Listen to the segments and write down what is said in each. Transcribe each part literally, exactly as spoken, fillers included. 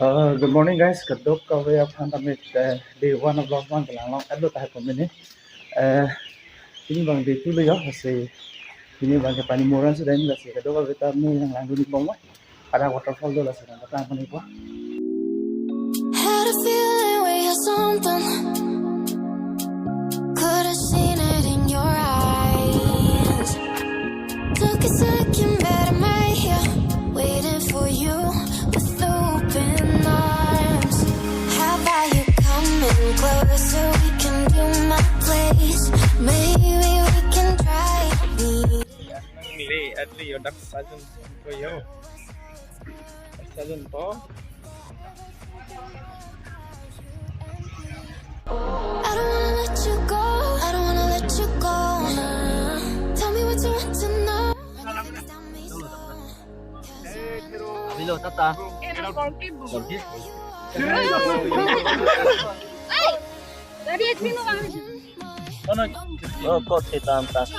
Uh, good morning guys, kadokave aphan tame, uh, day one vlog abang kelang long upload tahai pon pini. Uh, pini abang day two lo yo, lasi pini abang ke Panimur an sudah ini, lasi kadokave tame nang langdun-ik bom. Ada waterfall do, lasi nang patang pon-ik po. Had a feeling we had something. Could have seen it in your eyes. Took a second, but I'm right here, waiting for you with open arms. How about you coming closer? We can do my place. Maybe we can try. Nangli, at least your dak sajon ko yo. Sajon to. I don't wanna let you go. I don't wanna let you go. Tell me what you want to know. Abilo, tata. Hey! Dari ek minute lang. Oh, kot hitam tas.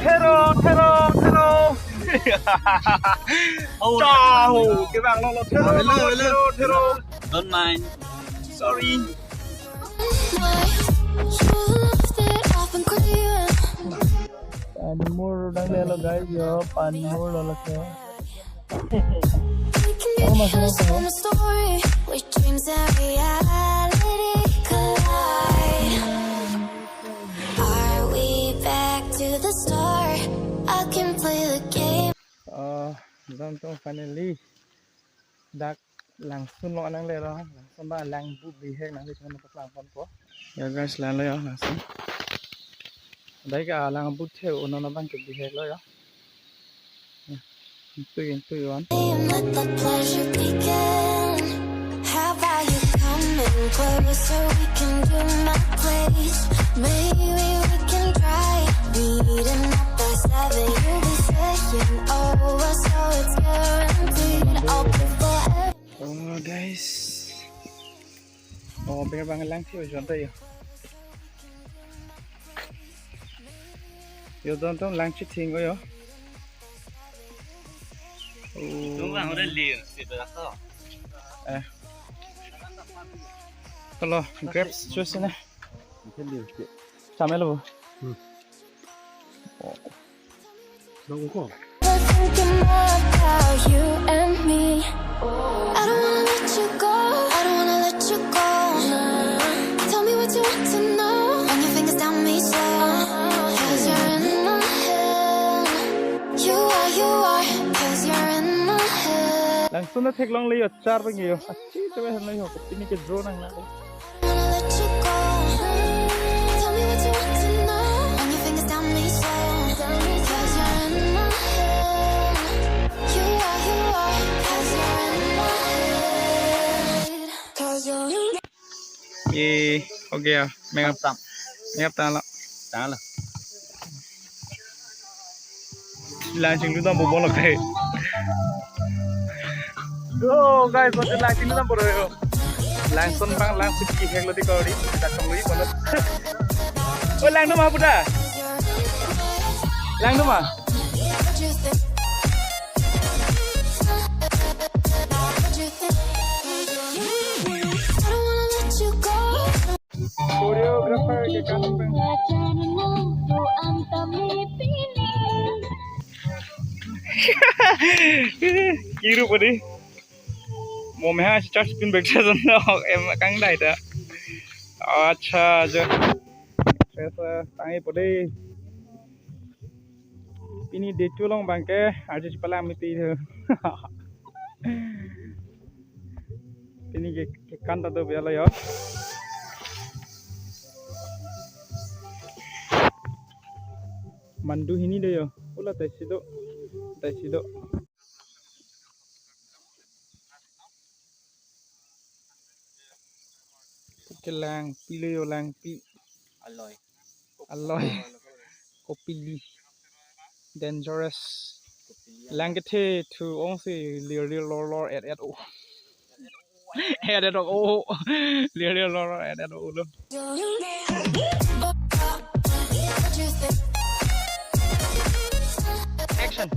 Thero, thero, thero. Chao, kevang lo, lo, thero, hello, lo, hello. Thero, thero. Don't mind. Sorry. Panimur dang le lo guys, yo, Panimur lo lo ke. We can be just on a story where dreams and reality collide. Are we back to the start? I can play the game. Uh, jam to finally. Dak Langsun lo nang le lo, Langsun ba lang bu bihek nang le channel paklang pon po. Ya guys, lang lo ya Langsun. Dak ke lang bu the uno na bang ke bihek lo ya. Into, into one. Let the pleasure begin. How about you coming closer? We can do my place. Maybe we can try. Meeting up at seven. You'll be saying, "Oh, so it's guaranteed." I'll be forever. Oh guys. Oh, bang bang lang thio jon ta yo. Yo don ton lang chithing yo. Oh. Tung bang udah liu si berasa. Eh. Hello, grapes juice ini. Ini liu si. Chame lo. Hmm. Oh. Thinking more about you and me. I don't wanna let you go. I don't wanna let you go. Tell me what you want to know. Run your fingers down me slow. 'Cause you're in my head. You are, you are. 'Cause you're in my head. Langsun na theklong le yo char bang yo. Achi to han lo yo. Kopini ke drone nang na. Wanna let you go. Tell me what you want to know. Run your fingers down me slow. 'Cause you're in my head. You are, you are. 'Cause you're in my head. 'Cause you're in ये हो गया makeup. Makeup टाला। टाला। Lang chinglu dam bo bolo kai. Yo guys, bos lang chinglu dam bo yo. Langsun bang lang siki hek lo di kori. Kita kong lui bolo. Oh, lang nama puta? Lang nama? Choreographer ke kan peng. Kiru podi. Mo meha charge pin bek sa jon na em kang dai ta. Acha jo. Pesa tangi podi. Pini day two along bang ke arju chipala mi pi. Pini ke, ke kan ta do bialo yo. Mandu hini do yo. Ula taisi do. Taisi do. Ke langpi lo yo, langpi. Aloi. Aloi. Kopili. Dangerous. Lang kethe thu ong si lir lir lor lor et et o. Et et o. Lir lir lor lor et et o lo. Action.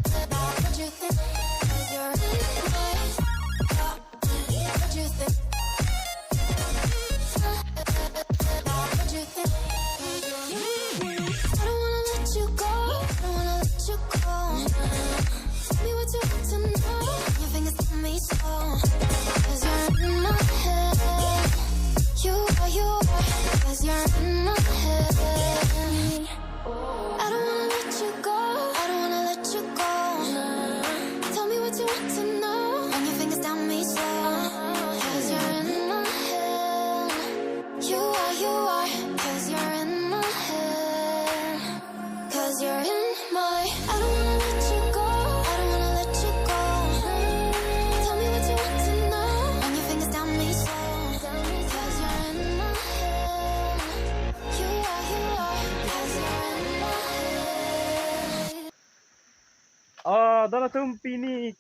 Don atum, pini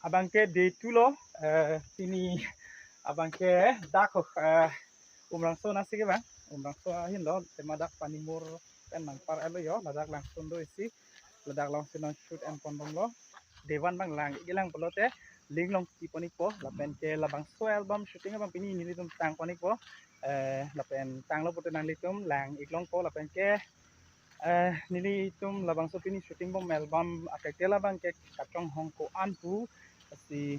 abangke day two lo, eh, pini abangke dak, eh, Umrangso nasi ke bang, Umrangso ahin lo, tema dak Panimur pen nangpar elo yo, ladak langsun do isi, ladak langsun nang shoot en pondom lo, day one bang lang, igi lang pulote, link along kipon ikpo, lapen ke labangso album shooting abang pini nelitum tang pon ikpo, eh, lapen tanglo pulote nanglitum lang iklongpo, lapen ke, eh, nelitum labangso pini shooting bom album akeke labangke Kachonghong Ko-an pu, lasi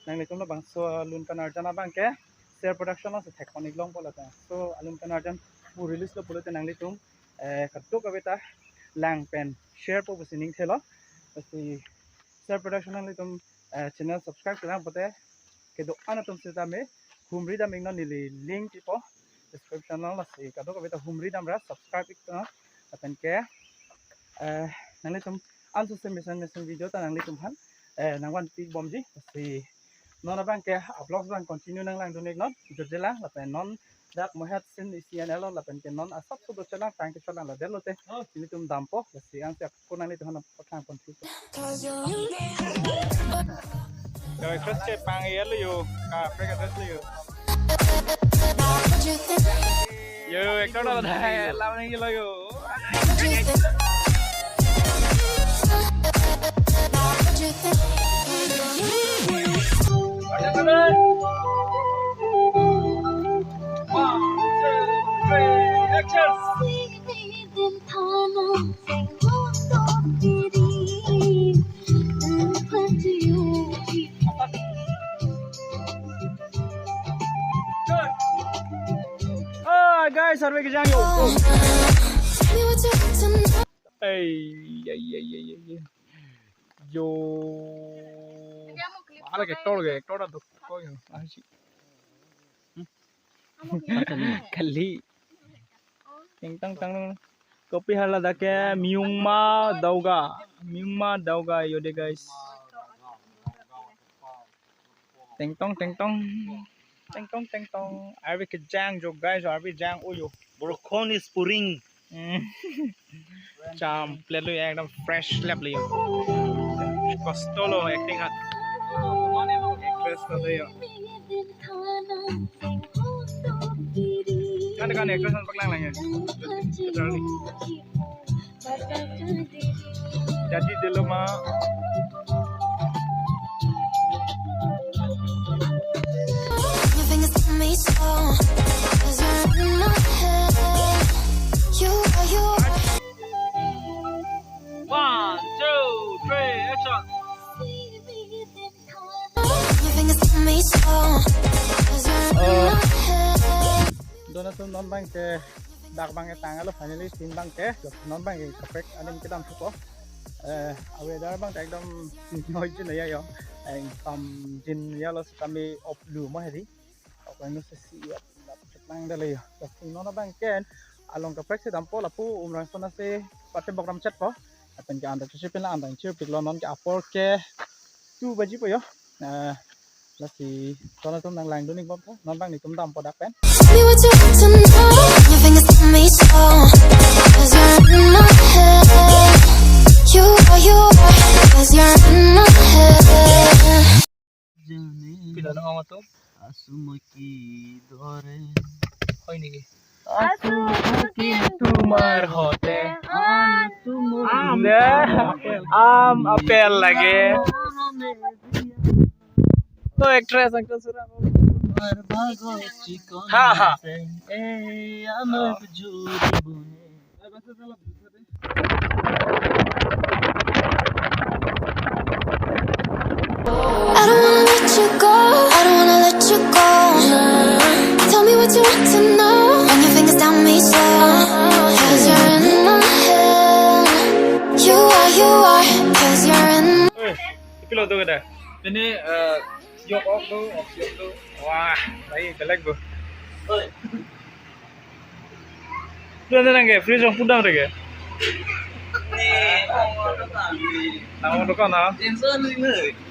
nanglitum labangso Alun Kanarjan abangke Ser Production lo si thek pon iklongpo lapen. So Alun Kanarjan pu release lo pulote nanglitum, eh, kadokave ta lang pen share po pusi ning thelo. Lasi Ser Production nanglitum, eh, channel subscribe kelang pulote kedo-an atum sitame humri dam iknon, neli link kipo description lo, lasi kadokave ta humri damra subscribe iknon. Lapen ke, eh, nanglitum anso se mesen mesen video ta nanglitum aphan, eh, nangvan pik bomji, lasi non abangke vlogs abang continue nang langdun iknon, jurje lang, lapen non dak mohet sin isi an elo, lapen ke non asap sudo chelang tang ke chelang la delo te, nelitum dampo, lasi ansi ako nanglitum aphan pathang pon thik. Yo, actress chepang elo yo, kaprek actress lo yo. Yo, actor lo dai, lam nang lo yo. One, two, three, action. Ah, guys, arve kejang yo. Ei, ei, ei, ei, ei, ei. Yo. Ala ke actor ke, actor dak ko yo. Ah, si. Kali. Tengtang tang. Kopi hala dak ke Myungma Dauga. Myungma Dauga yo de, guys. Tengtong, tengtong. Tengtong, tengtong. Arve kejang jo, guys, arve jang o yo. Borokon is pouring. Hmm. Cham, plate lo ya, ekdom fresh lap lo ya. Kosto lo acting hat. Actress lo ya. Kan, kan actress an paklang lang ya. Jadi delo ma. Your fingers got me so, 'cause you're in my head. You are, you are. One, two, three, action. Your fingers got me so, 'cause you're in my head. Don atum, non abangke dak abangke tanglo, finally scene abangke, non abangke kaprek adim kedam thupo. Eh, a-weather abangke ekdom noise jin ya yo. Eh, kam jin ya lo, kami op lu mo hedi. Op ang se si ya, lang dale yo. Lasi non abangke along kaprek si dampo, lapu Umrangso nasi pate bokram chetpo. Lapen ke anta chusi pin la anta chirpik lo, non ke apor ke two baji po yo. Eh, lasi don atum nang langdun ik bom tha, non abang netum dampo dak pen. Tell me what you want to know. Your fingers got me so, 'cause you're in my head. You are, you are, 'cause you're in my head. Pila na ong atum? Asu moki dore. Hoi niki? Asu moki tumar hote. Asu moki. Am, am apple lage. To actress, actress sura. Tumar bhago chikon. Ha, ha. Se, eh, amar juri bune. I don't wanna let you go, I don't wanna let you go. Tell me what you want to know. Run your fingers down me so, 'cause you're in my head. You are, you are, 'cause you're in. Oi, pilo do kada? Ini, eh, yok ok do, ok yok do. Wah, baik, jelek do. Oi. Tuan tenang ke, freeze rong pudang deh ke. Nang ong dukan ha?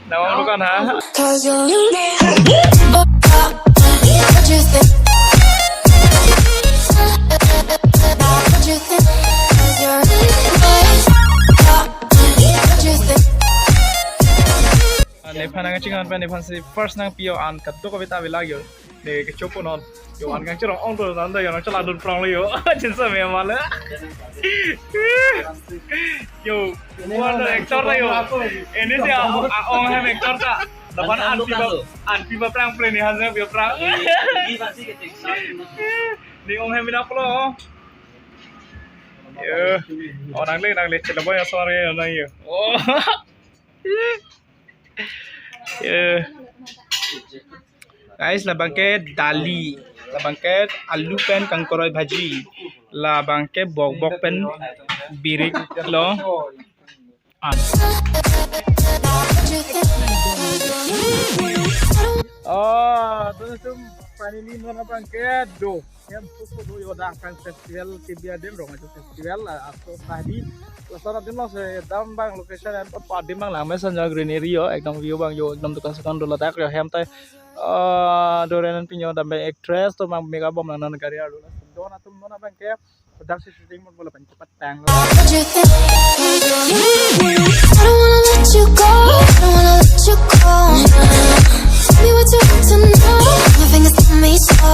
Nang ong dukan ha? 'Cause you're in my head. What you think? What you think? 'Cause you're in my head. What you think? Pen iphan si first nangpi yo an kadokave ta avelang yo. Ne kecho po non. Yo an kangchirong ong do nang do yo nang chala dun prong lo yo. Chinsa me male. Yo, one actor ta yo. Ini si a, a, ong hem actor ta. Lapen an piba, an piba prang pre ni hansa piba prang. Ni ong hem ina pulo. Yo. Oh, nangle, nangle, chila boy aswar yo nang yo. Oh. Yo. Guys, labang ke dali, labang ke alu pen kangkoroi bhaji, labang ke bokbok pen birik lo. Ah. Oh, to tum pani ni non abang ke do. Hem susu do yo dang kan festival ke dia dem rong ajo festival la aso tadi. Lason adim lo se dam bang location em pa adim bang lang mesen jo greenery yo ekdom view bang yo ekdom dukan sukan do ladak yo hem tai. Ah, do renan pinyo dam bang actress to mang mega bom lang non gari arlo. Don atum non abang ke production shooting mon bola pen cepat tang lo. What you think? I don't wanna let you go. I don't wanna let you go. Tell me what you want to know. My fingers tell me so.